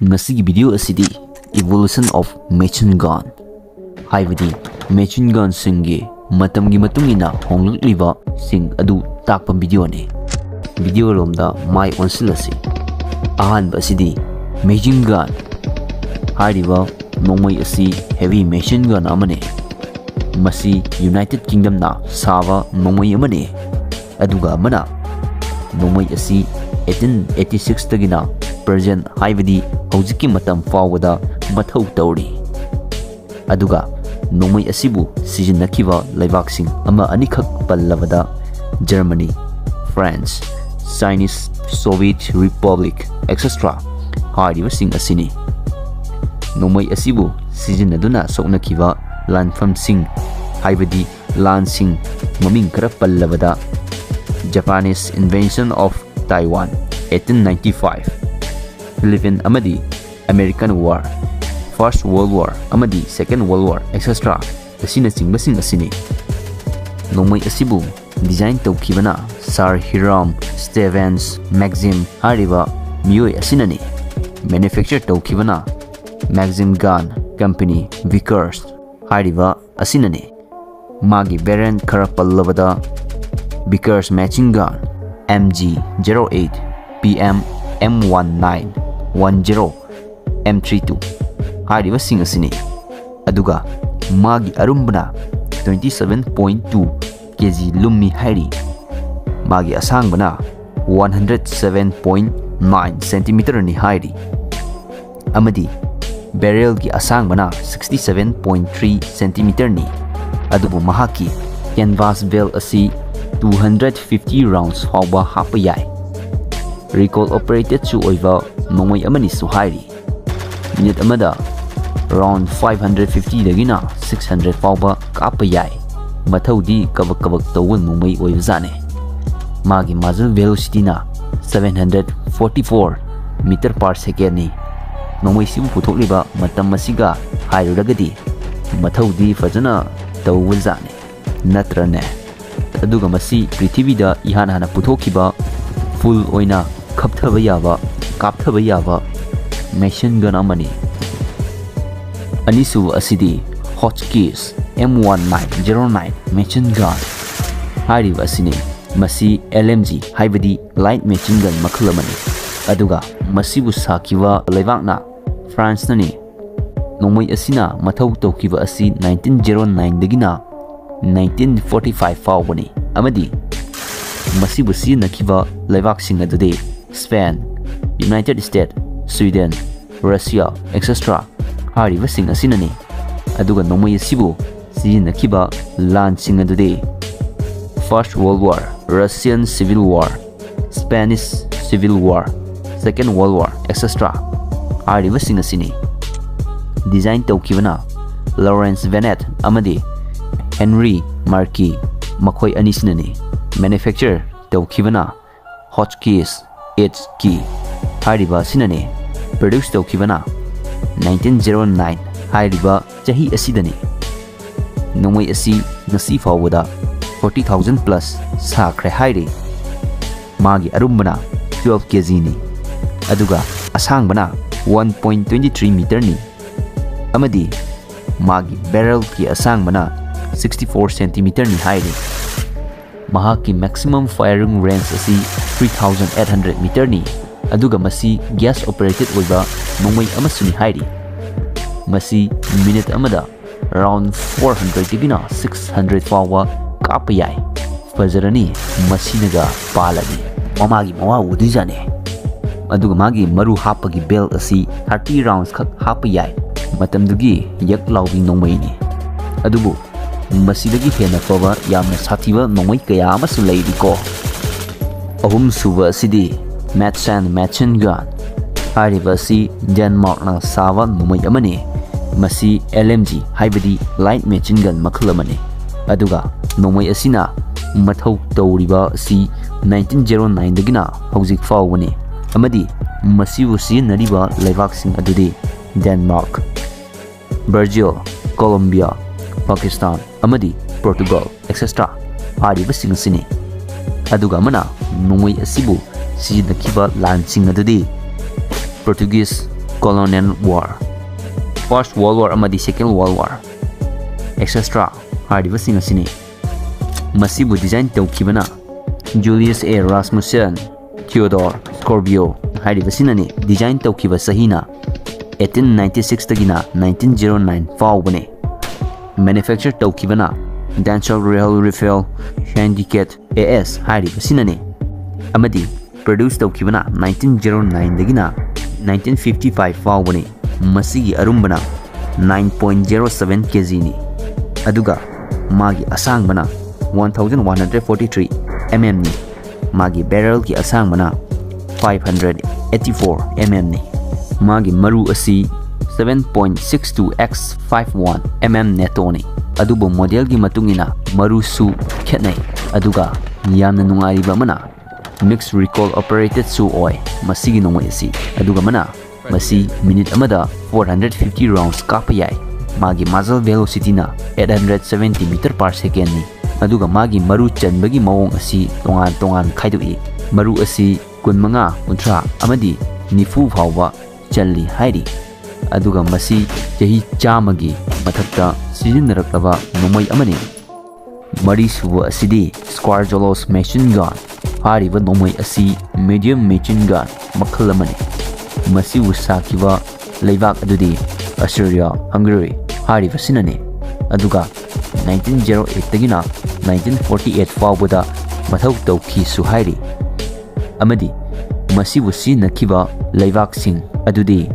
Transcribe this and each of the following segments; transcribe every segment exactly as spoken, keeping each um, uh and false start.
ꯉꯁꯤꯒꯤ video ꯑꯁꯤꯗꯤ Evolution of Machine Gun, ꯍꯥꯏꯕꯗꯤ machine gunꯁꯤꯡꯒꯤ ꯃꯇꯝꯒꯤ ꯃꯇꯨꯡ ꯏꯟꯅ ꯍꯣꯡꯂꯛꯂꯤꯕꯁꯤꯡ ꯑꯗꯨ ꯇꯥꯛꯄ videoꯅꯤ꯫ Video ꯂꯣꯝꯗ ꯃꯥꯏ ꯑꯣꯟꯁꯤꯜꯂꯁꯤ꯫ ꯑꯍꯥꯟꯕ ꯑꯁꯤꯗꯤ machine gun꯫ ꯍꯥꯏꯔꯤꯕ ꯅꯣꯡꯃꯩ ꯑꯁꯤ heavy machine gun ꯑꯃꯅꯤ꯫ ꯃꯁꯤ United Kingdomꯅ ꯁꯥꯕ ꯅꯣꯡꯃꯩ ꯑꯃꯅꯤ꯫ ꯑꯗꯨꯒ ꯑꯃꯅ, ꯅꯣꯡꯃꯩ ꯑꯁꯤ eighteen eighty sixꯇꯒꯤꯅ present, ꯍꯥꯏꯕꯗꯤ ꯍꯧꯖꯤꯛꯀꯤ ꯃꯇꯝ ꯐꯥꯎꯕꯗ ꯃꯊꯧ ꯇꯧꯔꯤ꯫ ꯑꯗꯨꯒ ꯅꯣꯡꯃꯩ ꯑꯁꯤꯕꯨ ꯁꯤꯖꯤꯟꯅꯈꯤꯕ ꯂꯩꯕꯥꯛꯁꯤꯡ ꯑꯃ ꯑꯅꯤꯈꯛ ꯄꯜꯂꯕꯗ Germany, France, Chinese, Soviet Republic, et cetera ꯍꯥꯏꯔꯤꯕꯁꯤꯡ ꯑꯁꯤꯅꯤ꯫ ꯅꯣꯡꯃꯩ ꯑꯁꯤꯕꯨ ꯁꯤꯖꯤꯟꯅꯗꯨꯅ ꯁꯣꯛꯅꯈꯤꯕ ꯂꯥꯟꯐꯝꯁꯤꯡ, ꯍꯥꯏꯕꯗꯤ ꯂꯥꯟꯁꯤꯡ, ꯃꯃꯤꯡ ꯈꯔ ꯄꯜꯂꯕꯗ Japanese invasion of Taiwan eighteen ninety five, Philippine ꯑꯃꯗꯤ American War, First World War ꯑꯃꯗꯤ Second World War, et cetera ꯑꯁꯤꯅꯆꯤꯡꯕꯁꯤꯡ ꯑꯁꯤꯅꯤ꯫ ꯅꯣꯡꯃꯩ ꯑꯁꯤꯕꯨ design ꯇꯧꯈꯤꯕꯅ Sir Hiram Stevens Maxim ꯍꯥꯏꯔꯤꯕ ꯃꯤꯑꯣꯏ ꯑꯁꯤꯅꯅꯤ꯫ Manufacture ꯇꯧꯈꯤꯕꯅ Maxim Gun Company, Vickers ꯍꯥꯏꯔꯤꯕ ꯑꯁꯤꯅꯅꯤ꯫ ꯃꯥꯒꯤ variant ꯈꯔ ꯄꯜꯂꯕꯗ Vickers Machine Gun, M G zero eight, P M, M one nine one zero, M three two ꯍꯥꯏꯔꯤꯕꯁꯤꯡ ꯑꯁꯤꯅꯤ꯫ ꯑꯗꯨꯒ ꯃꯥꯒꯤ ꯑꯔꯨꯝꯕꯅ twenty seven point two K G ꯂꯨꯝꯃꯤ ꯍꯥꯏꯔꯤ꯫ ꯃꯥꯒꯤ ꯑꯁꯥꯡꯕꯅ one hundred seven point nine centimeterꯅꯤ ꯍꯥꯏꯔꯤ꯫ ꯑꯃꯗꯤ barrelꯒꯤ ꯑꯁꯥꯡꯕꯅ sixty seven point three centimeterꯅꯤ꯫ ꯑꯗꯨꯕꯨ ꯃꯍꯥꯛꯀꯤ canvas bell ꯑꯁꯤ two hundred fifty rounds ꯐꯥꯎꯕ ꯍꯥꯞꯄ ꯌꯥꯏ꯫ Recoil operatedꯁꯨ ꯑꯣꯏꯕ ꯅꯣꯡꯃꯩ ꯑꯃꯅꯤꯁꯨ ꯍꯥꯏꯔꯤ꯫ Minute ꯑꯃꯗ round five hundred fiftyꯗꯒꯤꯅ six hundred ꯐꯥꯎꯕ ꯀꯥꯞꯄ ꯌꯥꯏ꯫ ꯃꯊꯧꯗꯤ ꯀꯕꯛ ꯀꯕꯛ ꯇꯧꯕ ꯅꯣꯡꯃꯩ ꯑꯣꯏꯕꯖꯥꯠꯅꯤ꯫ ꯃꯥꯒꯤ muzzle velocityꯅ seven hundred forty four meter per secondꯅꯤ꯫ ꯅꯣꯡꯃꯩꯁꯤꯕꯨ ꯄꯨꯊꯣꯛꯂꯤꯕ ꯃꯇꯝ ꯑꯁꯤꯒ ꯍꯥꯏꯔꯨꯔꯒꯗꯤ ꯃꯊꯧꯗꯤ ꯐꯖꯅ ꯇꯧꯕꯖꯥꯠꯅꯤ, ꯅꯠꯇ꯭ꯔꯅꯦ? ꯑꯗꯨꯒ ꯃꯁꯤ ꯄ꯭ꯔꯤꯊꯤꯕꯤꯗ ꯏꯍꯥꯟ ꯍꯥꯟꯅ ꯄꯨꯊꯣꯛꯈꯤꯕ full ꯑꯣꯏꯅ ꯈꯞꯊꯕ ꯌꯥꯕ, ꯀꯥꯞꯊꯕ ꯌꯥꯕ machine gun ꯑꯃꯅꯤ꯫ ꯑꯅꯤꯁꯨꯕ ꯑꯁꯤꯗꯤ Hotchkiss M one nine zero nine machine gun ꯍꯥꯏꯔꯤꯕ ꯑꯁꯤꯅꯤ꯫ ꯃꯁꯤ L M G ꯍꯥꯏꯕꯗꯤ light machine gun ꯃꯈꯜ ꯑꯃꯅꯤ꯫ ꯑꯗꯨꯒ ꯃꯁꯤꯕꯨ ꯁꯥꯈꯤꯕ ꯂꯩꯕꯥꯛꯅ ꯐ꯭ꯔꯥꯟꯁꯅꯅꯤ꯫ ꯅꯣꯡꯃꯩ ꯑꯁꯤꯅ ꯃꯊꯧ ꯇꯧꯈꯤꯕ ꯑꯁꯤ nineteen zero nine ꯗꯒꯤꯅ nineteen forty five ꯐꯥꯎꯕꯅꯤ ꯑꯃꯗꯤ ꯃꯁꯤꯕꯨ ꯁꯤꯖꯤꯟꯅꯈꯤꯕ ꯂꯩꯕꯥꯛꯁꯤꯡ ꯑꯗꯨꯗꯤ Spain, United States, Sweden, Russia, et cetera ꯍꯥꯏꯔꯤꯕꯁꯤꯡ ꯑꯁꯤꯅꯅꯤ꯫ ꯑꯗꯨꯒ ꯅꯣꯡꯃꯩ ꯑꯁꯤꯕꯨ ꯁꯤꯖꯤꯟꯅꯈꯤꯕ ꯂꯥꯟꯁꯤꯡ ꯑꯗꯨꯗꯤ First World War, Russian Civil War, Spanish Civil War, Second World War, et cetera ꯍꯥꯏꯔꯤꯕꯁꯤꯡ ꯑꯁꯤꯅꯤ꯫ Design ꯇꯧꯈꯤꯕꯅ Lawrence Bennett ꯑꯃꯗꯤ Henry Markey ꯃꯈꯣꯏ ꯑꯅꯤꯁꯤꯅꯅꯤ꯫ Manufacture ꯇꯧꯈꯤꯕꯅ Hotchkiss H K ꯍꯥꯏꯔꯤꯕ ꯑꯁꯤꯅꯅꯤ꯫ Produce ꯇꯧꯈꯤꯕꯅ nineteen zero nine ꯍꯥꯏꯔꯤꯕ ꯆꯍꯤ ꯑꯁꯤꯗꯅꯤ꯫ ꯅꯣꯡꯃꯩ ꯑꯁꯤ ꯉꯁꯤ ꯐꯥꯎꯕꯗ forty thousand plus ꯁꯥꯈ꯭ꯔꯦ ꯍꯥꯏꯔꯤ꯫ ꯃꯥꯒꯤ ꯑꯔꯨꯝꯕꯅ twelve K G ꯅꯤ, ꯑꯗꯨꯒ ꯑꯁꯥꯡꯕꯅ one point twenty three meter ꯅꯤ, ꯑꯃꯗꯤ ꯃꯥꯒꯤ barrel ꯒꯤ ꯑꯁꯥꯡꯕꯅ sixty four centimeter ꯅꯤ ꯍꯥꯏꯔꯤ꯫ ꯃꯍꯥꯛꯀꯤ maximum firing range ꯑꯁꯤ three thousand eight hundred meter ꯅꯤ, ꯑꯗꯨꯒ ꯃꯁꯤ gas operated ꯑꯣꯏꯕ ꯅꯣꯡꯃꯩ ꯑꯃꯁꯨꯅꯤ ꯍꯥꯏꯔꯤ꯫ ꯃꯁꯤ minute ꯑꯃꯗ round four hundred ꯗꯒꯤꯅ six hundred ꯐꯥꯎꯕ ꯀꯥꯞꯄ ꯌꯥꯏ꯫ ꯐꯖꯔꯅꯤ, ꯃꯁꯤꯅꯒ ꯄꯥꯜꯂꯗꯤ ꯃꯃꯥꯒꯤ ꯃꯋꯥ ꯎꯗꯣꯏꯖꯥꯠꯅꯦ꯫ ꯑꯗꯨꯒ ꯃꯥꯒꯤ ꯃꯔꯨ ꯍꯥꯞꯄꯒꯤ belt ꯑꯁꯤ thirty rounds ꯈꯛ ꯍꯥꯞꯄ ꯌꯥꯏ꯫ ꯃꯇꯝꯗꯨꯒꯤ ꯌꯛ ꯂꯥꯎꯕꯤ ꯅꯣꯡꯃꯩꯅꯤ꯫ ꯑꯗꯨꯕꯨ ꯃꯁꯤꯗꯒꯤ ꯍꯦꯟꯅ ꯐꯕ ꯌꯥꯝꯅ ꯁꯥꯊꯤꯕ ꯅꯣꯡꯃꯩ ꯀꯌꯥ ꯑꯃꯁꯨ ꯂꯩꯔꯤꯀꯣ꯫ ꯑꯍꯨꯝꯁꯨꯕ ꯑꯁꯤꯗꯤ Madsen machine gun ꯍꯥꯏꯔꯤꯕ ꯑꯁꯤ ꯗꯦꯟꯃꯥꯔꯛꯅ ꯁꯥꯕ ꯅꯣꯡꯃꯩ ꯑꯃꯅꯤ꯫ ꯃꯁꯤ L M G ꯍꯥꯏꯕꯗꯤ light machine gun ꯃꯈꯜ ꯑꯃꯅꯤ꯫ ꯑꯗꯨꯒ ꯅꯣꯡꯃꯩ ꯑꯁꯤꯅ ꯃꯊꯧ ꯇꯧꯔꯤꯕ ꯑꯁꯤ nineteen zero nine ꯗꯒꯤꯅ ꯍꯧꯖꯤꯛ ꯐꯥꯎꯕꯅꯤ, ꯑꯃꯗꯤ ꯃꯁꯤꯕꯨ ꯁꯤꯖꯤꯟꯅꯔꯤꯕ ꯂꯩꯕꯥꯛꯁꯤꯡ ꯑꯗꯨꯗꯤ ꯗꯦꯟꯃꯥꯔꯛ, ꯕ꯭ꯔꯥꯖꯤꯜ, ꯀꯣꯂꯣꯝꯕꯤꯌꯥ, ꯄꯥꯀꯤꯁꯇꯥꯟ ꯑꯃꯗꯤ ꯄꯣꯔꯇꯨꯒꯜ, et cetera ꯍꯥꯏꯔꯤꯕꯁꯤꯡ ꯑꯁꯤꯅꯤ꯫ ꯑꯗꯨꯒ ꯑꯃꯅ ꯅꯣꯡꯃꯩ ꯑꯁꯤꯕꯨ ꯁꯤꯖꯤꯟꯅꯈꯤꯕ ꯂꯥꯟꯁꯤꯡ ꯑꯗꯨꯗꯤ Portuguese, Colonial War, First World War ꯑꯃꯗꯤ Second World War, etcetera ꯍꯥꯏꯔꯤꯕꯁꯤꯡ ꯑꯁꯤꯅꯤ꯫ ꯃꯁꯤꯕꯨ design ꯇꯧꯈꯤꯕꯅ Julius A. Rasmussen, Theodore Scorvio ꯍꯥꯏꯔꯤꯕꯁꯤꯅꯅꯤ꯫ Design ꯇꯧꯈꯤꯕ ꯆꯍꯤꯅ eighteen ninety-six ꯗꯒꯤꯅ nineteen zero nine ꯐꯥꯎꯕꯅꯤ꯫ Manufacture ꯇꯧꯈꯤꯕꯅ Denso Real Rafale Syndicate A S ꯍꯥꯏꯔꯤꯕꯁꯤꯅꯅꯤ꯫ ꯑꯃꯗꯤ produce ꯇꯧꯈꯤꯕꯅ nineteen zero nine ꯗꯒꯤꯅ nineteen fifty five ꯐꯥꯎꯕꯅꯤ꯫ ꯃꯁꯤꯒꯤ ꯑꯔꯨꯝꯕꯅ nine point zero seven kg ꯅꯤ꯫ ꯑꯗꯨꯒ ꯃꯥꯒꯤ ꯑꯁꯥꯡꯕꯅ one thousand one hundred forty three mm ꯅꯤ꯫ ꯃꯥꯒꯤ barrel ꯒꯤ ꯑꯁꯥꯡꯕꯅ five hundred eighty four mm ꯅꯤ꯫ ꯃꯥꯒꯤ ꯃꯔꯨ ꯑꯁꯤ seven point six two x five one mm NATO ꯅꯤ꯫ ꯑꯗꯨꯕꯨ model ꯒꯤ ꯃꯇꯨꯡ ꯏꯟꯅ ꯃꯔꯨꯁꯨ ꯈꯦꯠꯅꯩ꯫ ꯑꯗꯨꯒ ꯌꯥꯝꯅ ꯅꯨꯡꯉꯥꯏꯔꯤꯕ ꯑꯃꯅ mixed recoil operated ꯁꯨ ꯑꯣꯏ ꯃꯁꯤꯒꯤ ꯅꯣꯡꯃꯩ ꯑꯁꯤ꯫ ꯑꯗꯨꯒ ꯑꯃꯅ ꯃꯁꯤ minute ꯑꯃꯗ four hundred fifty rounds ꯀꯥꯞꯄ ꯌꯥꯏ꯫ ꯃꯥꯒꯤ muzzle velocity ꯅ eight hundred seventy meter per second ꯅꯤ꯫ ꯑꯗꯨꯒ ꯃꯥꯒꯤ ꯃꯔꯨ ꯆꯟꯕꯒꯤ ꯃꯑꯣꯡ ꯑꯁꯤ ꯇꯣꯉꯥꯟ ꯇꯣꯉꯥꯟ ꯈꯥꯏꯗꯣꯛꯏ꯫ ꯃꯔꯨ ꯑꯁꯤ ꯀꯨꯟꯃꯉꯥ, ꯀꯨꯟꯊ꯭ꯔꯥ ꯑꯃꯗꯤ ꯅꯤꯐꯨ ꯐꯥꯎꯕ ꯆꯜꯂꯤ ꯍꯥꯏꯔꯤ꯫ ꯑꯗꯨꯒ ꯃꯁꯤ ꯆꯍꯤ ꯆꯥꯝꯃꯒꯤ ꯃꯊꯛꯇ ꯁꯤꯖꯤꯟꯅꯔꯛꯂꯕ ꯅꯣꯡꯃꯩ ꯑꯃꯅꯤ꯫ ꯃꯔꯤꯁꯨꯕ ꯑꯁꯤꯗꯤ Squarzolos machine gun꯫ ꯍꯥꯏꯔꯤꯕ ꯅꯣꯡꯃꯩ ꯑꯁꯤ medium machine gun ꯃꯈꯜ ꯑꯃꯅꯤ꯫ ꯃꯁꯤꯕꯨ ꯁꯥꯈꯤꯕ ꯂꯩꯕꯥꯛ ꯑꯗꯨꯗꯤ Austria Hungary ꯍꯥꯏꯔꯤꯕꯁꯤꯅꯅꯤ꯫ ꯑꯗꯨꯒ nineteen zero eight ꯗꯒꯤꯅ nineteen forty eight ꯐꯥꯎꯕꯗ ꯃꯊꯧ ꯇꯧꯈꯤꯁꯨ ꯍꯥꯏꯔꯤ꯫ ꯑꯃꯗꯤ ꯃꯁꯤꯕꯨ ꯁꯤꯖꯤꯟꯅꯈꯤꯕ ꯂꯩꯕꯥꯛꯁꯤꯡ ꯑꯗꯨꯗꯤ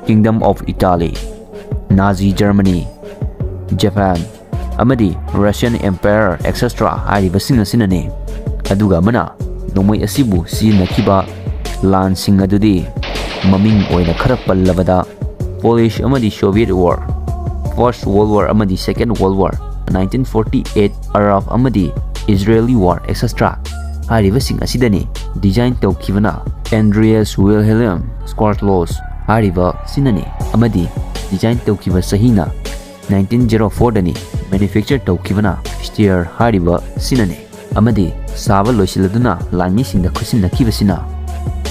Kingdom of Italy, Nazi Germany, Japan, ꯑꯃꯗꯤ Russian Empire etcetera ꯍꯥꯏꯔꯤꯕꯁꯤꯡ ꯑꯁꯤꯅꯅꯤ꯫ ꯑꯗꯨꯒ ꯑꯃꯅ ꯅꯣꯡꯃꯩ ꯑꯁꯤꯕꯨ ꯁꯤꯖꯤꯟꯅꯈꯤꯕ ꯂꯥꯟꯁꯤꯡ ꯑꯗꯨꯗꯤ ꯃꯃꯤꯡ ꯑꯣꯏꯅ ꯈꯔ ꯄꯜꯂꯕꯗ Polish ꯑꯃꯗꯤ Soviet War, First World War ꯑꯃꯗꯤ Second World War, nineteen forty eight Arab ꯑꯃꯗꯤ Israeli War etcetera ꯍꯥꯏꯔꯤꯕꯁꯤꯡ ꯑꯁꯤꯗꯅꯤ꯫ Design ꯇꯧꯈꯤꯕꯅ Andreas Wilhelm Squarzolos ꯍꯥꯏꯔꯤꯕ ꯁꯤꯅꯅꯤ꯫ ꯑꯃꯗꯤ design ꯇꯧꯈꯤꯕ ꯆꯍꯤꯅ nineteen zero four ꯗꯅꯤ꯫ Manufacture ꯇꯧꯈꯤꯕꯅ Steyer ꯍꯥꯏꯔꯤꯕ ꯁꯤꯅꯅꯤ꯫ ꯑꯃꯗꯤ ꯁꯥꯕ ꯂꯣꯏꯁꯤꯜꯂꯗꯨꯅ ꯂꯥꯟꯃꯤꯁꯤꯡꯗ ꯈꯨꯠꯁꯤꯟꯅꯈꯤꯕꯁꯤꯅ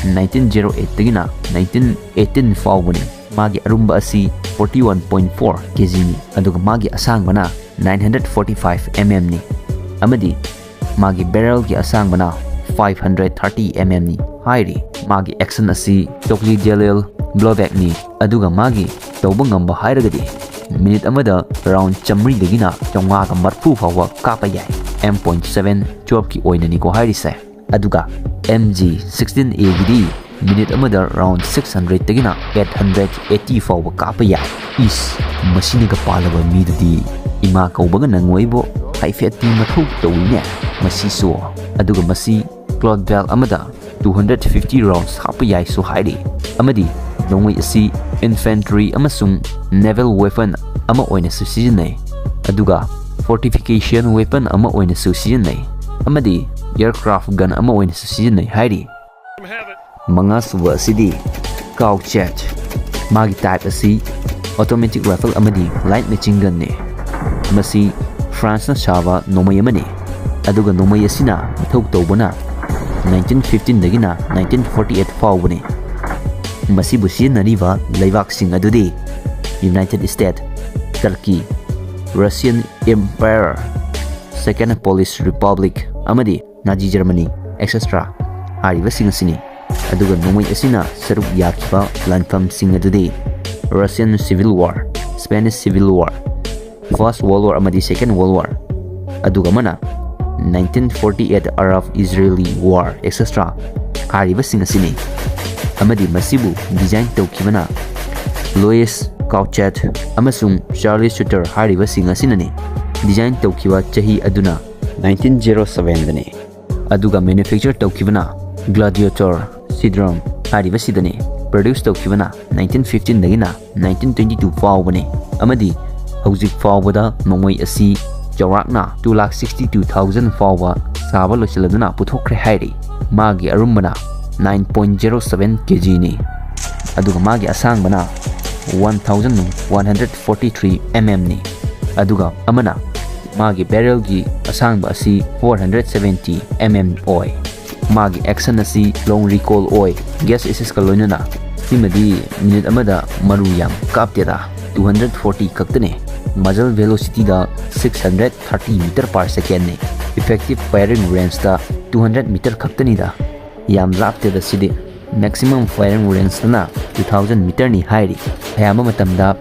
nineteen zero eight ꯇꯒꯤꯅ nineteen eighteen ꯐꯥꯎꯕꯅꯤ꯫ ꯃꯥꯒꯤ ꯑꯔꯨꯝꯕ ꯑꯁꯤ forty one point four ꯀꯦ ꯖꯤꯅꯤ, ꯑꯗꯨꯒ ꯃꯥꯒꯤ ꯑꯁꯥꯡꯕꯅ nine hundred forty five mm ꯅꯤ, ꯑꯃꯗꯤ ꯃꯥꯒꯤ barrel ꯒꯤ ꯑꯁꯥꯡꯕꯅ five hundred thirty mm ꯅꯤ ꯍꯥꯏꯔꯤ꯫ ꯃꯥꯒꯤ action ꯑꯁꯤ Toggle Delay Blowback ꯅꯤ, ꯑꯗꯨꯒ ꯃꯥꯒꯤ ꯇꯧꯕ ꯉꯝꯕ ꯍꯥꯏꯔꯒꯗꯤ minute ꯑꯃꯗ round ꯆꯥꯃꯔꯤꯗꯒꯤꯅ ꯆꯥꯝꯃꯉꯥꯒ ꯃꯔꯤꯐꯨ ꯐꯥꯎꯕ ꯀꯥꯞꯄ ꯌꯥꯏ꯫ M point seven twelve ꯀꯤ ꯑꯣꯏꯅꯅꯤꯀꯣ ꯍꯥꯏꯔꯤꯁꯦ꯫ ꯑꯗꯨꯒ M G sixteen A ꯒꯤꯗꯤ minute ꯑꯃꯗ round six hundred ꯇꯒꯤꯅ eight hundred eighty ꯐꯥꯎꯕ ꯀꯥꯞꯄ ꯌꯥꯏ꯫ ꯏꯁ, ꯃꯁꯤꯅꯒ ꯄꯥꯜꯂꯕ ꯃꯤꯗꯨꯗꯤ ꯏꯃꯥ ꯀꯧꯕꯒ ꯅꯪꯉꯣꯏꯕꯣ꯫ ꯍꯥꯏꯐꯦꯠꯇꯤ ꯃꯊꯧ ꯇꯧꯏꯅꯦ ꯃꯁꯤꯁꯨ꯫ ꯑꯗꯨꯒ ꯃꯁꯤ cloth belt ꯑꯃꯗ two hundred fifty rounds ꯍꯥꯞꯄ ꯌꯥꯏꯁꯨ ꯍꯥꯏꯔꯤ꯫ ꯑꯃꯗꯤ ꯅꯣꯡꯃꯩ ꯑꯁꯤ infantry ꯑꯃꯁꯨꯡ naval weapon ꯑꯃ ꯑꯣꯏꯅꯁꯨ ꯁꯤꯖꯤꯟꯅꯩ, ꯑꯗꯨꯒ fortification weapon ꯑꯃ ꯑꯣꯏꯅꯁꯨ ꯁꯤꯖꯤꯟꯅꯩ, ꯑꯃꯗꯤ aircraft gun ꯑꯃ ꯑꯣꯏꯅꯁꯨ ꯁꯤꯖꯤꯟꯅꯩ ꯍꯥꯏꯔꯤ꯫ ꯃꯉꯥꯁꯨꯕ ꯑꯁꯤꯗꯤ Couchet꯫ ꯃꯥꯒꯤ type ꯑꯁꯤ automatic rifle ꯑꯃꯗꯤ light machine gun ꯅꯤ꯫ ꯃꯁꯤ France ꯅ ꯁꯥꯕ ꯅꯣꯡꯃꯩ ꯑꯃꯅꯤ, ꯑꯗꯨꯒ ꯅꯣꯡꯃꯩ ꯑꯁꯤꯅ ꯃꯊꯧ ꯇꯧꯕꯅ nineteen fifteen ꯗꯒꯤꯅ nineteen forty eight ꯐꯥꯎꯕꯅꯤ꯫ ꯃꯁꯤꯕꯨ ꯁꯤꯖꯤꯟꯅꯔꯤꯕ ꯂꯩꯕꯥꯛꯁꯤꯡ ꯑꯗꯨꯗꯤ United States, Turkey, Russian Empire, Second Polish Republic ꯑꯃꯗꯤ Nazi Germany, et cetera ꯍꯥꯏꯔꯤꯕꯁꯤꯡ ꯑꯁꯤꯅꯤ꯫ ꯑꯗꯨꯒ ꯅꯣꯡꯃꯩ ꯑꯁꯤꯅ ꯁꯔꯨꯛ ꯌꯥꯈꯤꯕ ꯂꯥꯟꯐꯝꯁꯤꯡ ꯑꯗꯨꯗꯤ Russian Civil War, Spanish Civil War, First World War ꯑꯃꯗꯤ Second World War, ꯑꯗꯨꯒ ꯑꯃꯅ nineteen forty eight Arab Israeli War, et cetera ꯍꯥꯏꯔꯤꯕꯁꯤꯡ ꯑꯁꯤꯅꯤ꯫ ꯑꯃꯗꯤ ꯃꯁꯤꯕꯨ design ꯇꯧꯈꯤꯕꯅ Louis Couchet ꯑꯃꯁꯨꯡ Charles Sutter ꯍꯥꯏꯔꯤꯕꯁꯤꯡ ꯑꯁꯤꯅꯅꯤ꯫ Design ꯇꯧꯈꯤꯕ ꯆꯍꯤ ꯑꯗꯨꯅ nineteen zero seven ꯗꯅꯤ꯫ ꯑꯗꯨꯒ manufacture ꯇꯧꯈꯤꯕꯅ Gladiator, Sidrum ꯍꯥꯏꯔꯤꯕꯁꯤꯗꯅꯤ꯫ Produce ꯇꯧꯈꯤꯕꯅ nineteen fifteen ꯗꯒꯤꯅ nineteen twenty two ꯐꯥꯎꯕꯅꯤ, ꯑꯃꯗꯤ ꯍꯧꯖꯤꯛ ꯐꯥꯎꯕꯗ ꯅꯣꯡꯃꯩ ꯑꯁꯤ ꯆꯥꯎꯔꯥꯛꯅ two lakh sixty two thousand ꯐꯥꯎꯕ ꯁꯥꯕ ꯂꯣꯏꯁꯤꯜꯂꯗꯨꯅ ꯄꯨꯊꯣꯛꯈ꯭ꯔꯦ ꯍꯥꯏꯔꯤ꯫ ꯃꯥꯒꯤ ꯑꯔꯨꯝꯕꯅ nine point zero seven ꯀꯦ ꯖꯤꯅꯤ, ꯑꯗꯨꯒ ꯃꯥꯒꯤ ꯑꯁꯥꯡꯕꯅ one thousand one hundred forty three mm ꯅꯤ, ꯑꯗꯨꯒ ꯑꯃꯅ ꯃꯥꯒꯤ barrel ꯒꯤ ꯑꯁꯥꯡꯕ ꯑꯁꯤ four hundred seventy mm ꯑꯣꯏ꯫ ꯃꯥꯒꯤ action ꯑꯁꯤ long recoil ꯑꯣꯏ, gas assist ꯀ ꯂꯣꯏꯅꯅ꯫ ꯁꯤꯃꯗꯤ minute ꯑꯃꯗ ꯃꯔꯨ ꯌꯥꯝ ꯀꯥꯞꯇꯦꯗ, two hundred forty ꯈꯛꯇꯅꯦ꯫ Muzzle velocity ꯗ six hundred thirty meter per second ꯅꯤ꯫ Effective firing range ꯇ two hundred meter ꯈꯛꯇꯅꯤꯗ, ꯌꯥꯝ ꯂꯥꯞꯇꯦꯗ ꯁꯤꯗꯤ꯫ Maximum firing range ꯇꯅ two thousand meter ꯅꯤ ꯍꯥꯏꯔꯤ꯫ ꯑꯌꯥꯝꯕ ꯃꯇꯝꯗ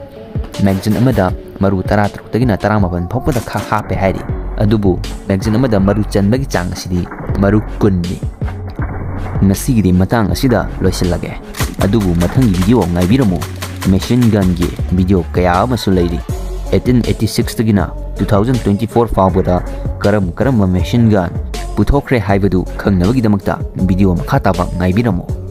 magazine ꯑꯃꯗ ꯃꯔꯨ ꯇꯔꯥꯇꯔꯨꯛꯇꯒꯤꯅ ꯇꯔꯥꯃꯥꯄꯟ ꯐꯥꯎꯕꯗ ꯈꯛ ꯍꯥꯞꯄꯦ ꯍꯥꯏꯔꯤ꯫ ꯑꯗꯨꯕꯨ magazine ꯑꯃꯗ ꯃꯔꯨ ꯆꯟꯕꯒꯤ ꯆꯥꯡ ꯑꯁꯤꯗꯤ ꯃꯔꯨ ꯀꯨꯟꯅꯤ꯫ ꯉꯁꯤꯒꯤꯗꯤ ꯃꯇꯥꯡ ꯑꯁꯤꯗ ꯂꯣꯏꯁꯤꯜꯂꯒꯦ꯫ ꯑꯗꯨꯕꯨ ꯃꯊꯪꯒꯤ video ꯉꯥꯏꯕꯤꯔꯝꯃꯨ꯫ Machine gun ꯒꯤ video ꯀꯌꯥ ꯑꯃꯁꯨ ꯂꯩꯔꯤ꯫ Eighteen eighty six ꯇꯒꯤꯅ two thousand twenty four ꯐꯥꯎꯕꯗ ꯀꯔꯝ ꯀꯔꯝꯕ machine gun ꯄꯨꯊꯣꯛꯈ꯭ꯔꯦ ꯍꯥꯏꯕꯗꯨ ꯈꯪꯅꯕꯒꯤꯗꯃꯛꯇ video ꯃꯈꯥ ꯇꯥꯕ ꯉꯥꯏꯕꯤꯔꯝꯃꯨ꯫